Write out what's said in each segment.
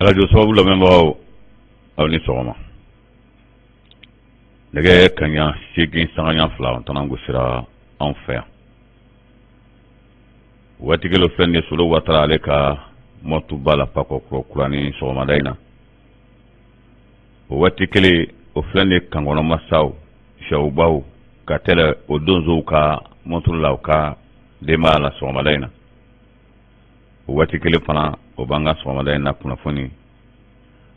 Arajo sababu lamɛnbagaw, aw ni sɔgɔma. Nɛgɛ kaɲa 8 sanga 2 tana gosira anw fɛ yan. Waati kelen filɛ nin ye, Solo Watara, ale ka mɔtuba la Fakɔ Kurani sɔgɔmada in na. O waati kelen o filɛ nin ye, kankɔnɔmasaw sɛwbaw ka tɛlɛ o donsow ka mɔturu la u ka denbaya la sɔgɔmada in na. O waati kelen fana, o b'an ka sɔgɔmada in na kunnafoni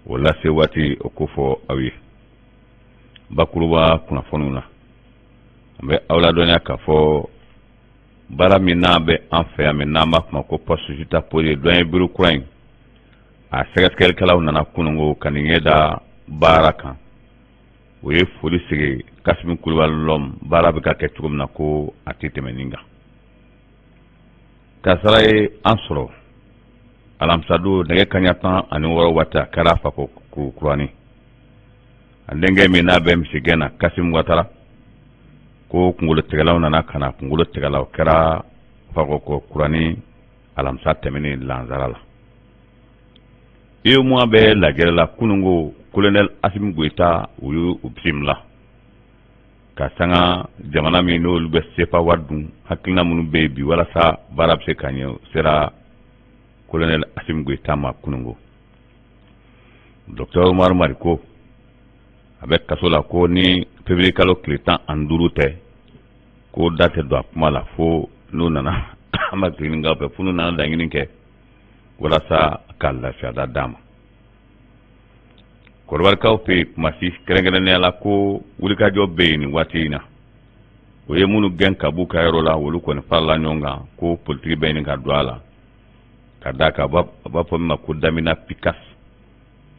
o lase waati o ko fɔ aw ye bakuruba kunnafoniw na. An bɛ aw ladɔnniya k'a fɔ baara min n'a bɛ an fɛ yan, min n'an b'a fɔ ma ko poste juxtaposé, douanier bureau kura in, a sɛgɛsɛgɛlikɛlaw nana kununko ka nin ɲɛ da baara kan. O ye foli sigi Kasimi Kulubali lɔm, baara bɛ ka kɛ cogo min na, ko a tɛ tɛmɛ nin kan. Kasara ye an sɔrɔ alamisadon nɛgɛ kaɲa 16 waati. A kɛra Fakɔ Kurani. A denkɛ min n'a bɛ misigɛn na, Kasimi Watara, ko kunkolo tigɛlaw nana ka na kunkolo tigɛlaw kɛra Fakɔ Kurani alamisa tɛmɛnen lansara la. UEMOA bɛ lajɛrɛ la kununko. Colonel Asimi Goyita, u y'u bisimila ka sanga jamana min n'olu bɛ sefa wari dun. Hakilina minnu bɛ yen bi walasa baara bɛ se ka ɲɛ, sera colonel Asimi Goyita ma kununko. Docteur Umaru Mariko, a bɛ kaso la, ko ni février kalo tile 15 tɛ, ko da tɛ don a kuma la fo n'u nana an b'a kirinikaw fɛ, fo n'u nana laɲini kɛ walasa ka lafiyada d'a ma. Kɔrɔbarikaw fɛ yen, Kumasi kɛrɛnkɛrɛnnenya la, ko wulikajɔ bɛ yen nin waati in na. O ye minnu gɛn ka b'u ka yɔrɔ la, olu kɔni farala ɲɔgɔn kan, ko politiki bɛ ɲini ka don a la, ka d'a kan a b'a fɔ min ma ko Damina Pikas,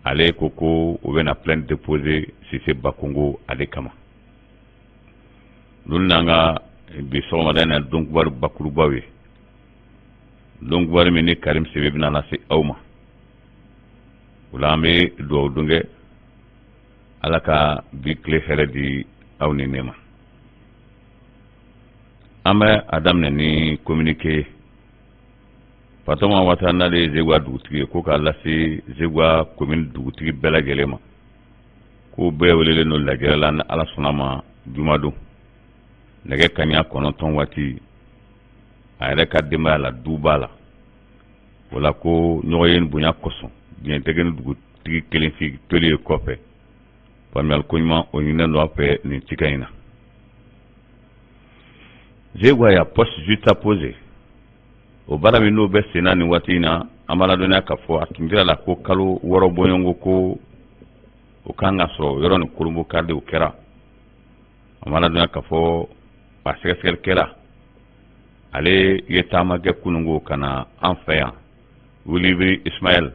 ale ko ko u bɛna plainte déposer Sise Bakongo ale kama. Ninnu n'an ka bi sɔgɔmada in na don kibaru bakurubaw ye, don kibaru min ni Karim Sebe bɛna lase aw ma. O la, an bɛ dugawu don kɛ, Ala ka bi tile hɛrɛ di aw ni ne ma. An bɛ a daminɛ ni communiqué ye. Fatoma Watara, n'ale ye Zegwa dugutigi ye, ko k'a lase Zegwa commune dugutigi bɛɛ lajɛlen ma, k'o bɛɛ welelen don lajɛrɛ la ni Ala sɔnna ma jumadon nɛgɛ kaɲa 9 waati, a yɛrɛ ka denbaya la duba la. O la, ko ɲɔgɔn ye bonya kosɔn, diɲɛ tɛ kɛ ni dugutigi kelen si toli ye kɔfɛ. Faamuyali ko ɲuman o ɲininen don a fɛ nin cikɛ in na. Zegwa ya poste juxtaposé, o baara min n'o bɛ sen na nin waati in na, an b'a ladɔnniya k'a fɔ a tun jira la ko kalo 6 bɔɲɔgɔnko ko o kan ka sɔrɔ yɔrɔ ni kolonbo karili o kɛra. An b'a ladɔnniya k'a fɔ a sɛgɛsɛgɛli kɛra. Ale ye taama kɛ kununko ka na an fɛ yan. Wilibiri Ismaël,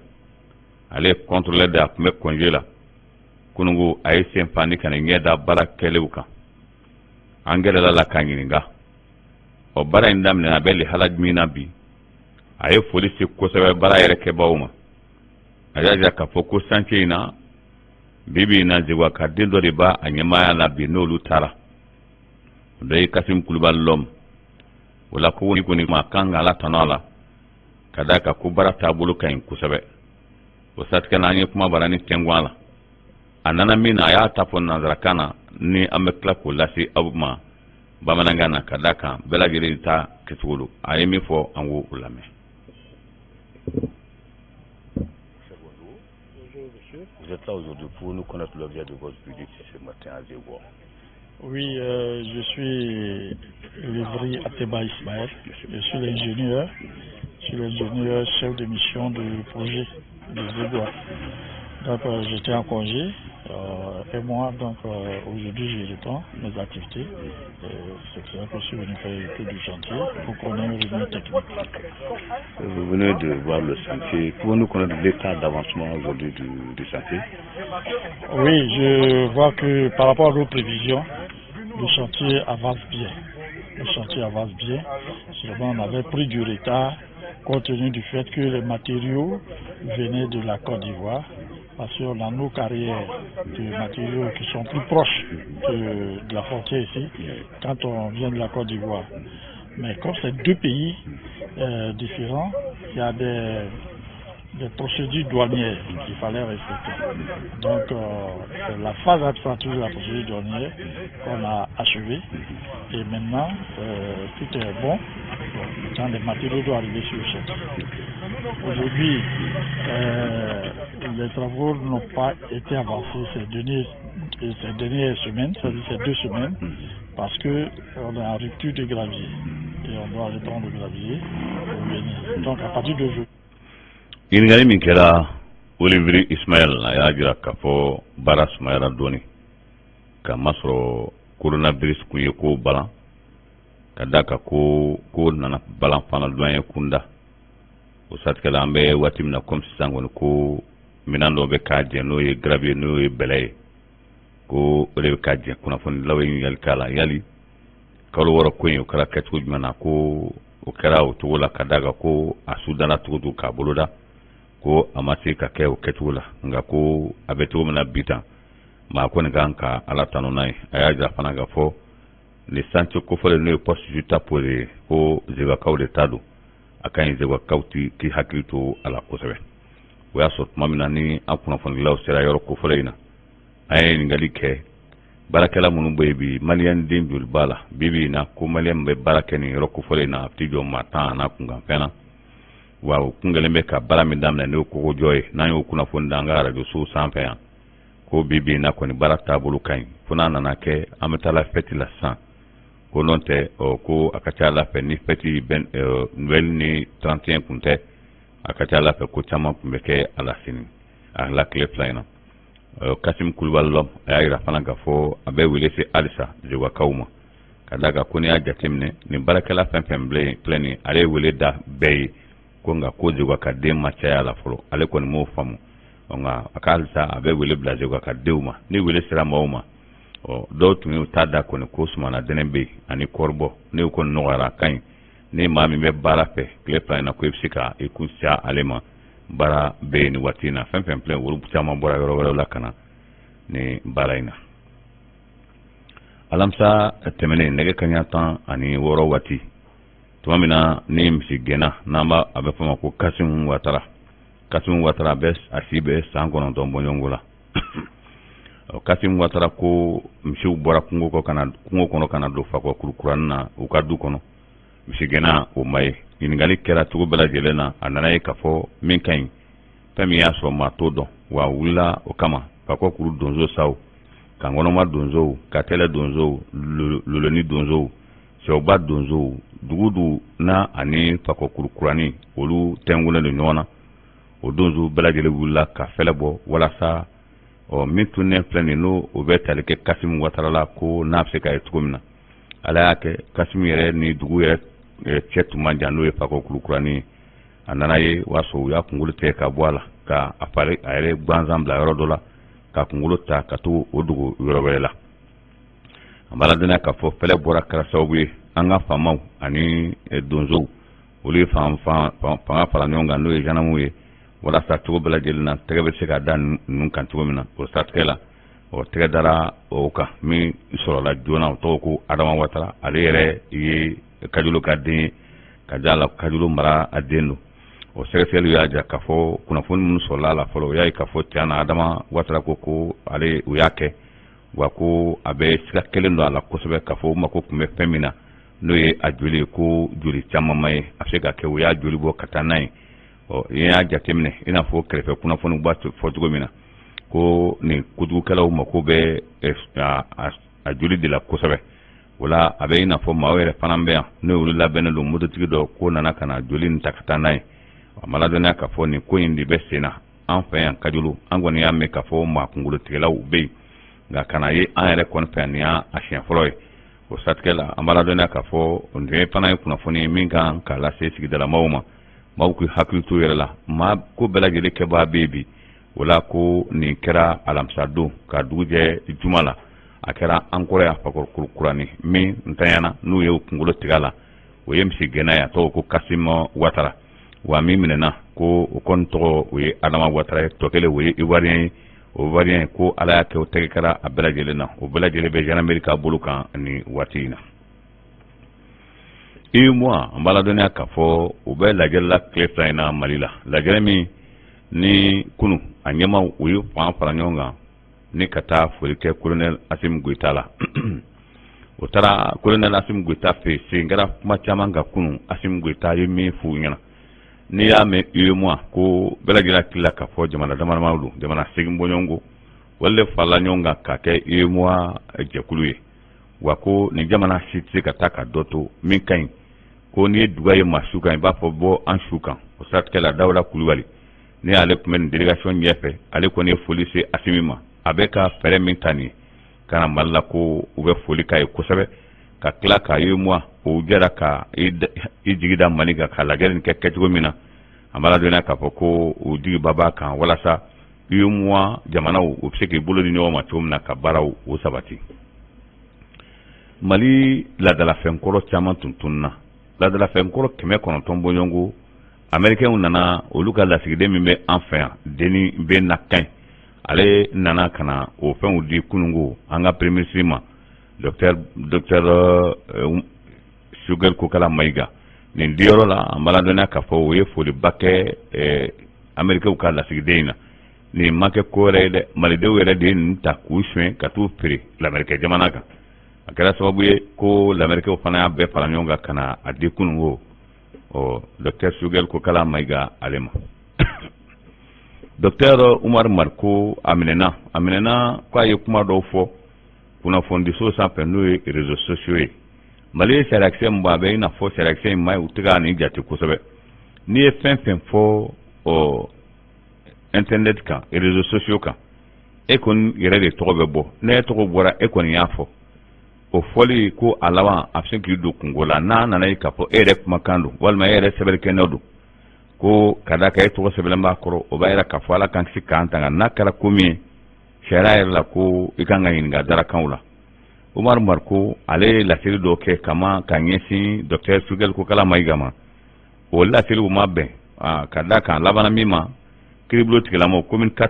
ale ye contrôleur de, a tun bɛ congé la. Kununko a ye sen fani ka na ɲɛ da baara kɛlenw kan. An gɛrɛla la k'a ɲininka ɔ baara in daminɛ a bɛ lihala min na bi. A ye foli se kosɛbɛ baara yɛrɛ kɛbaaw ma. A y'a jira k'a fɔ ko chantier in na bi bi in na, Zegwa ka den dɔ de b'a a ɲɛmaaya la bi, n'olu taara, o dɔ ye Kasim Kulubali lɔm. O la, ko kɔni ma kan ka Ala tanu a la, ka d'a kan ko baara taabolo ka ɲi kosɛbɛ. O siratigɛ la, an ye kuma bara ni tɛnkun a la. A nana min na, a y'a ta fɔ nanzarakan na, ni an bɛ tila k'o lase aw ma bamanankan na, ka d'a kan bɛɛ lajɛlen ta kɛcogo don. A ye min fɔ, an k'o lamɛn. Vous êtes là aujourd'hui pour nous connaître l'objet de votre visite ce matin à Zégoua. Oui, je suis Livry Ateba Ismaël. Je suis l'ingénieur. Je suis l'ingénieur chef de mission du projet de Zégoua. Donc, j'étais en congé et moi, donc aujourd'hui, je reprends mes activités. C'est pour ça que je suis venu faire le tour du chantier pour qu'on ait une réunion technique. Vous venez de voir le chantier. Pouvons-nous connaître l'état d'avancement aujourd'hui du chantier? Oui, je vois que par rapport à nos prévisions, le chantier avance bien. Le chantier avance bien. Seulement, on avait pris du retard compte tenu du fait que les matériaux venaient de la Côte d'Ivoire, parce qu'on a nos carrières de matériaux qui sont plus proches de la frontière ici, quand on vient de la Côte d'Ivoire. Mais comme c'est deux pays différents, il y a des des procédures douanières qu'il fallait respecter. Donc, c'est la phase administrative de la procédure douanière qu'on a achevée. Et maintenant, tout est bon. Maintenant, les matériaux doivent arriver sur le chantier. Aujourd'hui, les travaux n'ont pas été avancés ces dernières semaines, c'est-à-dire ces 2 semaines, parce que on est en rupture de gravier et on doit reprendre le gravier pour venir. Donc à partir d'aujourd'hui, Ɲininkali min kɛra Olivier Ismaël, a y'a jira k'a fɔ baara sumayara dɔɔni k'a masɔrɔ coronavirus kun ye ko balan ka da kan, ko ko nana balan fana douanier kunda. O siratigɛ la, an bɛ waati min na komi sisan kɔni, ko minɛn dɔ bɛ k'a jɛ, n'o ye gravier, n'o ye bɛlɛ ye, ko o de bɛ k'a jɛ. Kunnafonidilaw ye ɲininkali k'a la, yali kalo 6 ko in, o kɛra kɛcogo jumɛn na? Ko o kɛra o cogo la ka d'a kan ko a sudala cogo cogo k'a boloda, ko a ma se ka kɛ o kɛcogo la, nka ko a bɛ cogo min na bi tan, maa kɔni kan ka Ala tanu n'a ye. A y'a jira fana ka fɔ nin chantier kofɔlen, n'o ye poste juxtaposé ye, ko Zegakaw de ta don, a ka ɲi Zegakaw k'i hakili to a la kosɛbɛ. O y'a sɔrɔ tuma min na ni an kunnafonidilaw sera yɔrɔ kofɔlen in na, an ye ɲininkali kɛ baarakɛla minnu bɛ yen bi, maliyɛn den joli b'a la bi bi in na? Ko maliyɛn bɛ baara kɛ nin yɔrɔ kofɔlen in na, a tɛ jɔ maa 10 a n'a kunkanfɛn na. Wa o kun kɛlen bɛ ka baara min daminɛ, n'o kogojɔ ye, n'an y'o kunnafoni da an ka arajosow sanfɛ yan, ko bi bi in na kɔni baara taabolo ka ɲi, fo n'a nana kɛ an bɛ taa la fɛti la sisan, ko n'o tɛ ɔ, ko a ka ca Ala fɛ ni fɛti bɛn Noël ni 31 kun tɛ, a ka ca Ala fɛ ko caman tun bɛ kɛ a la sini a la tile 2 in na. Kasim Kulubali lɔ, a y'a jira fana k'a fɔ a bɛ wele se halisa Zegakaw ma, ka d'a kan ko n'i y'a jateminɛ nin baarakɛla fɛn fɛn filɛ nin, ale ye wele da bɛɛ ye, ko nka ko Zegaka den ma caya la fɔlɔ, ale kɔni m'o faamu. Nka a ka halisa a bɛ wele bila Zegaka denw ma. Ni wele sera maaw ma, ɔ dɔw tun y'u ta da kɔni ko sumana dɛnɛ bɛ yen ani kɔɔribɔ, n'o kɔni nɔgɔyara, a ka ɲi. Ni maa min bɛ baara fɛ tile 2 in na, ko i bɛ se ka i kun siya ale ma, baara bɛ yen nin waati in na. Fɛn fɛn filɛ, olu caman bɔra yɔrɔ wɛrɛw la ka na nin baara in na. Alamisa tɛmɛnen, nɛgɛ kaɲa 16 waati, tuma min na ni misi gɛnna, n'an b'a a bɛ fɔ ma ko Kasimu Watara. Kasimu Watara bɛ a si bɛ san 9 bɔɲɔgɔnko la. Kasimu Watara ko misiw bɔra kungo kɔ ka na kungo kɔnɔ ka na don Fakɔ kurukuranin na u ka du kɔnɔ. Misigɛnna o ma ye. Ɲininkali kɛra cogo bɛɛ lajɛlen na, a nana ye k'a fɔ min ka ɲi, fɛn min y'a sɔrɔ maa t'o dɔn. Wa wulila o kama, Fakɔ kuru donso saw, kankɔnɔma donsow, katɛlɛ donsow, loloni donsow, sɛwba donsow, dugu du n'a ani Fakɔ kurukuranin olu tɛnkunnen don ɲɔgɔn na, o donso bɛɛ lajɛlen wulila ka fɛlɛ bɔ walasa ɔ min tunnen filɛ nin, n'o o bɛ tali kɛ Kasimu Watara la, ko n'a bɛ se ka ye cogo min na. Ala y'a kɛ Kasimu yɛrɛ ni dugu yɛrɛ cɛ tun man jan, n'o ye Fakɔ kurukuranin ye. A nana ye, o y'a sɔrɔ u y'a kunkolo tigɛ ka bɔ a la, ka a fari a yɛrɛ gansan bila yɔrɔ dɔ la, ka kunkolo ta ka to o dogo yɔrɔ wɛrɛ la. An b'a ladɔnniya k'a fɔ fɛlɛ bɔra, kɛra sababu ye an ka faamaw ani donsow, olu ye fanga fara ɲɔgɔn kan, n'o ye gendarmew ye, walasa cogo bɛɛ lajɛlen na tɛgɛ bɛ se ka da ninnu kan cogo min na. O siratigɛ la, o tɛgɛ dara o kan, min sɔrɔla joona, o tɔgɔ ko Adama Watara. Ale yɛrɛ ye Kajolo ka den ye, ka da la Kajolo mara a den don. O sɛgɛsɛgɛliw y'a jira k'a fɔ kunnafoni minnu sɔrɔla a la fɔlɔ, o y'a ye k'a fɔ tiɲɛ na Adama Watara ko ko ale u y'a kɛ, wa ko a bɛ siga kelen don a la kosɛbɛ, k'a fɔ u mako tun bɛ fɛn min na, n'o ye a joli ye, ko joli caman ma ye, a bɛ se ka kɛ u y'a joli bɔ ka taa n'a ye. Ɔ i y'a jateminɛ, i n'a fɔ kɛrɛfɛ kunnafoni b'a fɔ cogo min na, ko nin kojugukɛlaw mako bɛ a joli de la kosɛbɛ. O la a bɛ i n'a fɔ maaw yɛrɛ fana bɛ yan, n'o olu labɛnnen don, mototigi dɔ ko nana ka na joli nin ta ka taa n'a ye. A ma ladɔnniya k'a fɔ nin ko in de bɛ sen na an fɛ yan Kajolo. An kɔni y'a mɛn k'a fɔ maa kunkolotigɛlaw bɛ yen, nka ka na ye an yɛrɛ kɔni fɛ yan, nin y'a siɲɛ fɔlɔ ye. O siratigɛ la, an b'a ladɔnniya k'a fɔ nin fana ye kunnafoni ye min kan k'a lase sigidalamaw ma, maaw k'u hakili to yɛrɛ la, maa ko bɛɛ lajɛlen kɛbaa bɛ yen bi. O la ko nin kɛra alamisa don ka dugu jɛ juma la, a kɛra an kɔrɔ yan Fakɔrɔ kurani. Min ntanyana n'u ye kunkolo tigɛ a la, o ye misigɛnna ye, a tɔgɔ ko Kasima Watara. Wa min minɛna, ko o kɔni tɔgɔ o ye Adama Watara ye. Tɔ kelen, o ye Ivoirien ye. O Ivoirien, ko Ala y'a kɛ o tɛgɛ kɛra a bɛɛ lajɛlen na, o bɛɛ lajɛlen bɛ gendarmerie ka bolo kan nin waati in na. UEMOA, an b'a ladɔnniya k'a fɔ u bɛ lajɛ la tile 2 in na Mali la, lajɛ min Ni kunu a ɲɛmaaw u ye fanga fara ɲɔgɔn kan ni ka taa foli kɛ colonel Asimi Goyita la. O taara colonel Asimi Goyita fɛ yen. Segin kɛra kuma caman kan kunu, Asimi Goyita ye min f'u ɲɛna. N'i y'a mɛn UEMOA, ko bɛɛ lajɛlen hakili la k'a fɔ jamana damadama don, jamana 8 bɔɲɔgɔnko wale de farala ɲɔgɔn kan ka kɛ UEMOA jɛkulu ye. Wa ko nin jamana si tɛ se ka taa ka dɔ to. Min ka ɲi, ko n'i ye duga ye maa su kan, i b'a fɔ bɔ an su kan. O siratigɛ la, Dawuda Kulubali ni ale tun bɛ nin délégation ɲɛfɛ, ale kɔni ye foli se Asimi ma. A bɛ ka fɛɛrɛ min ta nin ye ka na Mali la, ko u bɛ foli k'a ye kosɛbɛ, ka tila ka UEMOA o jɛra ka i jigi da Mali kan ka lajɛrɛ nin kɛ kɛcogo min na. An b'a ladɔnniya k'a fɔ ko u jigiba b'a kan walasa UEMOA jamanaw u bɛ se k'i bolo di ɲɔgɔn ma cogo min na ka baaraw o sabati. Mali laadalafɛnkɔrɔ caman tun tununna, laadalafɛnkɔrɔ 900 bɔɲɔgɔnko. Américains nana, olu ka lasigiden min bɛ an fɛ yan, Denis B Naquin, ale nana ka na o fɛnw di kununko an ka premier ministre ma, docteur Choguel Kokala Mayiga. Nin diyɔrɔ la, an b'a ladɔnniya k'a fɔ o ye foliba kɛ Américains ka lasigiden in na. Nin ma kɛ ko wɛrɛ ye dɛ, malidenw yɛrɛ de ye ninnu ta k'u suɲɛ ka t'u feere lamɛrikɛ jamana kan. A kɛra sababu ye ko lamɛrikɛw fana y'a bɛɛ fara ɲɔgɔn kan ka na a di kununko ɔ docteur Choguel Kokala Mayiga ale ma. Docteur Umaru Mariko, a minɛna, a minɛna ko a ye kuma dɔw fɔ kunnafonidiso sanfɛ, n'o ye réseaux sociaux ye. Mali ye sariyakisɛ min bɔ, a bɛ i n'a fɔ sariyakisɛ in ma, u tɛ ka nin jate kosɛbɛ. N'i ye fɛn fɛn fɔ ɔ internet kan, réseaux sociaux kan, e kɔni yɛrɛ de tɔgɔ bɛ bɔ. N'e tɔgɔ bɔra, e kɔni y'a fɔ, o fɔli ko a laban a bɛ se k'i don kunko la. N'a nana ye k'a fɔ e yɛrɛ kumakan don walima e yɛrɛ sɛbɛnnikɛnɛ don, ko ka da kan e tɔgɔ sɛbɛnlen b'a kɔrɔ, o b'a yira k'a fɔ, Ala k'an kisi k'an tanga, n'a kɛra ko min ye sariya yɛrɛ la, ko i kan ka ɲininka darakanw la. Umaru Mariko, ale ye laseli dɔ kɛ kama ka ɲɛsin docteur Choguel Kokala Mayiga ma. O laseliw ma bɛn, ka da kan labanna min ma, kiiribulon tigilamaw, commune 4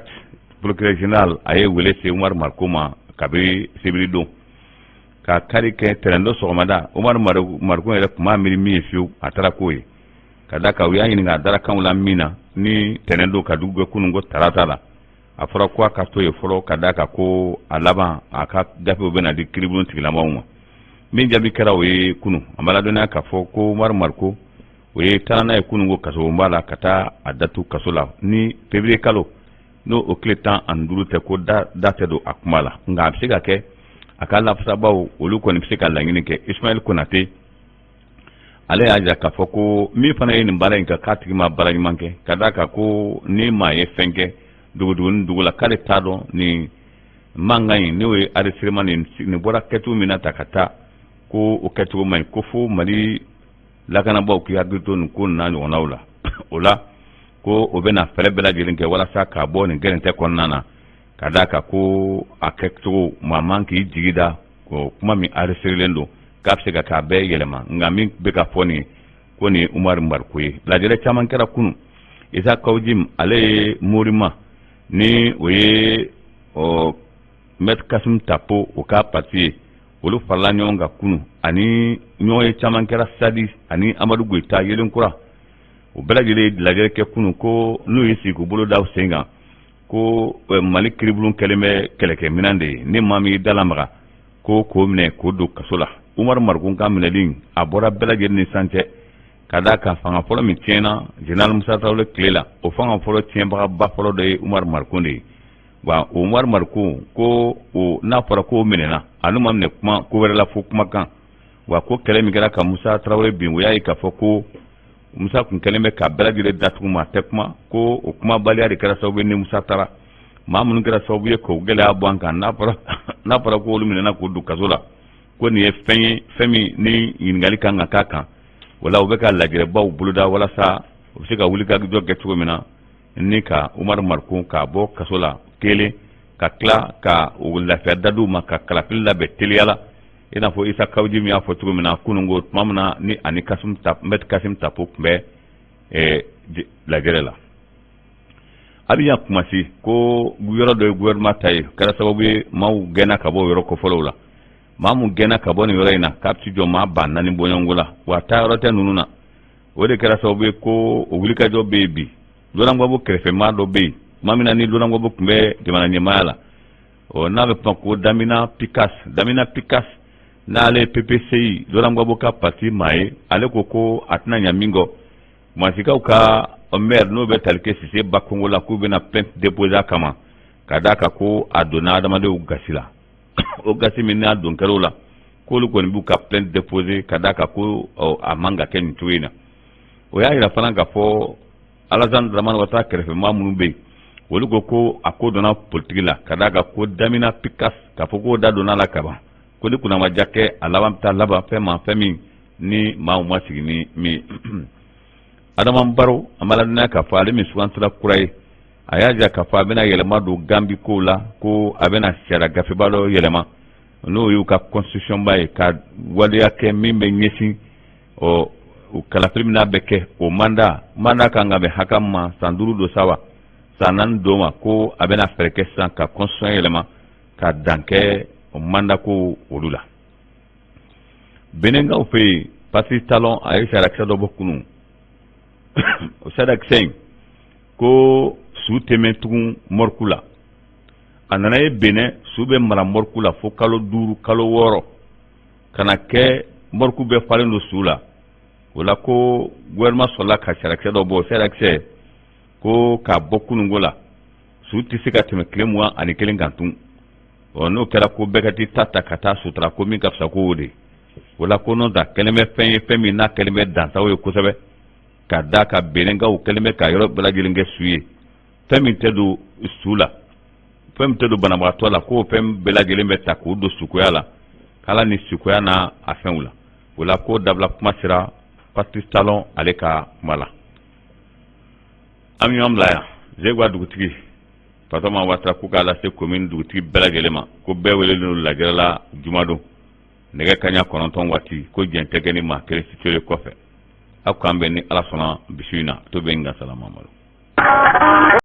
procureur général, a ye wele se Umaru Mariko ma kabi sibiri don ka kari kɛ tɛnɛn don sɔgɔmada. Umaru Mariko yɛrɛ tun m'a miiri min ye fiyewu, a taara k'o ye, ka da kan u y'a ɲininka a darakanw la min na ni tɛnɛn don ka dugu kɛ kunun ko tarata la. A fɔra ko a ka to yen fɔlɔ, ka da kan ko a laban a ka gafew bɛna di kiiribulon tigilamaw ma. Min jaabi kɛra, o ye kunun an b'a ladɔnniya k'a fɔ ko Umaru Mariko, o ye taara n'a ye kunun ko kasobonba la ka taa a datu kaso la. Ni février kalo n'o o tile 15 tɛ, ko da tɛ don a kuma la. Nka a bɛ se ka kɛ a ka lafasabaw, olu kɔni bɛ se ka laɲini kɛ. Ismaël Konate, ale y'a jira k'a fɔ ko min fana ye nin baara in kɛ, k'a tigi ma baara ɲuman kɛ, ka d'a kan ko ni maa ye fɛn kɛ dogodogonin dugu la, k'ale t'a dɔn nin mankan in n'o ye enregistrement nin bɔra kɛcogo min na ta ka taa, ko o kɛcogo man ɲi, ko fo Mali lakanabaaw k'i hakili to nin ko n'a ɲɔgɔnnaw la. O la, ko o bɛna fɛɛrɛ bɛɛ lajɛlen kɛ walasa k'a bɔ nin gɛrɛntɛ kɔnɔna na, ka d'a kan ko a kɛcogo maa man k'i jigi da kuma min enregistrelen don k'a bɛ se ka k'a bɛɛ yɛlɛma. Nka min bɛ ka fɔ nin ye, ko nin ye Umaru Mariko ye. Lajɛrɛ caman kɛra kunun. Isa Kawu Jim, ale ye Morima ni o ye ɔ Maître Kassoum Tapo, o ka parti ye, olu farala ɲɔgɔn kan kunun, ani ɲɔgɔn ye caman kɛra Sadi ani Amadu Goyita Yelenkura. O bɛɛ lajɛlen ye lajɛrɛ kɛ kunun, ko n'u ye sigi k'u bolo da sen kan, ko Mali kiribulon kɛlen bɛ kɛlɛkɛminɛn de ye, ni maa min y'i dalamaga, ko k'o minɛ k'o don kaso la. Umaru Mariko ka minɛli, a bɔra bɛɛ lajɛlen ni san cɛ, ka d'a kan fanga fɔlɔ min tiɲɛna général Musa Tarawele tile la, o fanga fɔlɔ tiɲɛbagaba fɔlɔ dɔ ye Umaru Mariko de ye. Wa Umaru Mariko, ko o n'a fɔra k'o minɛna, a n'u ma minɛ kuma ko wɛrɛ la fo kumakan. Wa ko kɛlɛ min kɛra ka Musa Tarawele bin, o y'a ye k'a fɔ ko Musa kun kɛlen bɛ ka bɛɛ lajɛlen datugu, maa tɛ kuma, ko o kumabaliya de kɛra sababu ye ni Musa taara. Maa minnu kɛra sababu ye k'o gɛlɛya bɔ an kan, n'a fɔra ko olu minɛna k'o don kaso la, ko nin ye fɛn ye, fɛn min ni ɲininkali kan ka k'a kan. O la, u bɛ ka lajɛrɛbaw boloda walasa u bɛ se ka wuli ka jɔ kɛ cogo min na ni ka Umaru Mariko k'a bɔ kaso la kelen, ka tila ka u lafiya da ma, ka kalafili labɛn teliya la, i n'a fɔ Isa Kawu Jim y'a fɔ cogo min na kunun ko tuma min na ni ani Maître Kassoum Tapo tun bɛ lajɛrɛ la Abijan Kumasi, ko yɔrɔ dɔ ye gouvernement ta ye, kɛra sababu ye maaw gɛnna ka bɔ yɔrɔ kɔfɔlɔw la. Maa mun gɛnna ka bɔ nin yɔrɔ in na, k'a bɛ jɔ maa 4000 bɔɲɔgɔnko la, wa taa yɔrɔ tɛ ninnu na. O de kɛra sababu ye ko o wulikajɔ bɛ yen bi. Laurent Gbagbo kɛrɛfɛmaa dɔ bɛ yen tuma min na ni Laurent Gbagbo tun bɛ jamana ɲɛmaaya la, ɔ n'a bɛ kuma ko Damina Pikas. Damina Pikas, n'ale ye PPCI, Laurent Gbagbo ka parti maa ye, ale ko ko a tɛna ɲa min kɔ, Masikaw ka maire n'o bɛ tali kɛ Sise Bakongo la, k'u bɛna plainte déposer a kama ka d'a kan ko a donna adamadenw gasi la. O gasi min n'a don kɛr'o la, k'olu kɔni b'u ka plainte déposer ka d'a kan ko a man ka kɛ nin cogo in na. O y'a yira fana k'a fɔ Alassane Dramane Ouattara kɛrɛfɛmaa minnu bɛ yen, olu ko ko a ko donna politiki la, ka d'a kan ko Damina Pikas, k'a fɔ k'o da donna a la kaban, ko ni kunnamaja kɛ, a laban bɛ taa laban fɛn ma, fɛn min ni maaw ma sigi ni min. Adama Barrow, an b'a ladɔnniya k'a fɔ ale min sugantira kura ye, a y'a jira k'a fɔ a bɛna yɛlɛma don Gambi kow la, ko a bɛna sariya gafeba dɔ yɛlɛma, n'o y'u ka constitution ba ye, ka waleya kɛ min bɛ ɲɛsin ɔ kalafili min n'a bɛ kɛ, o mandat kan ka bɛn hakɛ ma, san 5 don sa wa san 4 don ma, ko a bɛna fɛɛrɛ kɛ sisan ka constitution yɛlɛma ka dan kɛ o mandat ko olu la. Benenkaw fɛ yen, Patrice Talon, a ye sariyakisɛ dɔ bɔ kunun. O sariyakisɛ in ko su tɛ mɛn tugun morgue la. A nana ye Benin, su bɛ mara morgue la fo kalo 5, kalo 6, ka na kɛ morgue bɛɛ falen don su la. O la ko gouvernement sɔrɔla ka sariyakisɛ dɔ bɔ. O sariyakisɛ ko k'a bɔ kununko la, su tɛ se ka tɛmɛ tile 21 kan tun. Ɔ n'o kɛra, ko bɛɛ ka t'i ta ta ka taa sutura, ko min ka fisa ko o de. O la ko n'o ta kɛlen bɛ fɛn ye, fɛn min n'a kɛlen bɛ dansago ye kosɛbɛ, ka d'a kan Benenkaw kɛlen bɛ ka yɔrɔ bɛɛ lajɛlen kɛ su ye. Fɛn min tɛ don su la, fɛn min tɛ don banabagatɔ la, k'o fɛn bɛɛ lajɛlen bɛ ta k'o don sukoya la, k'ala ni sukoya n'a a fɛnw la. O la ko dabila kuma sera Patrice Talon ale ka kuma la. An bɛ ɲɔgɔn bila yan. Zegwa dugutigi Fatoma Watara ko k'a lase commune dugutigi bɛɛ lajɛlen ma ko bɛɛ welelen don lajɛrɛ la jumadon nɛgɛ kaɲa 9 waati, ko jɛn tɛ kɛ ni maa kelen si kɔfɛ. Aw k'an bɛn ni Ala sɔnna bisu in na to bɛ n ka salamamadu.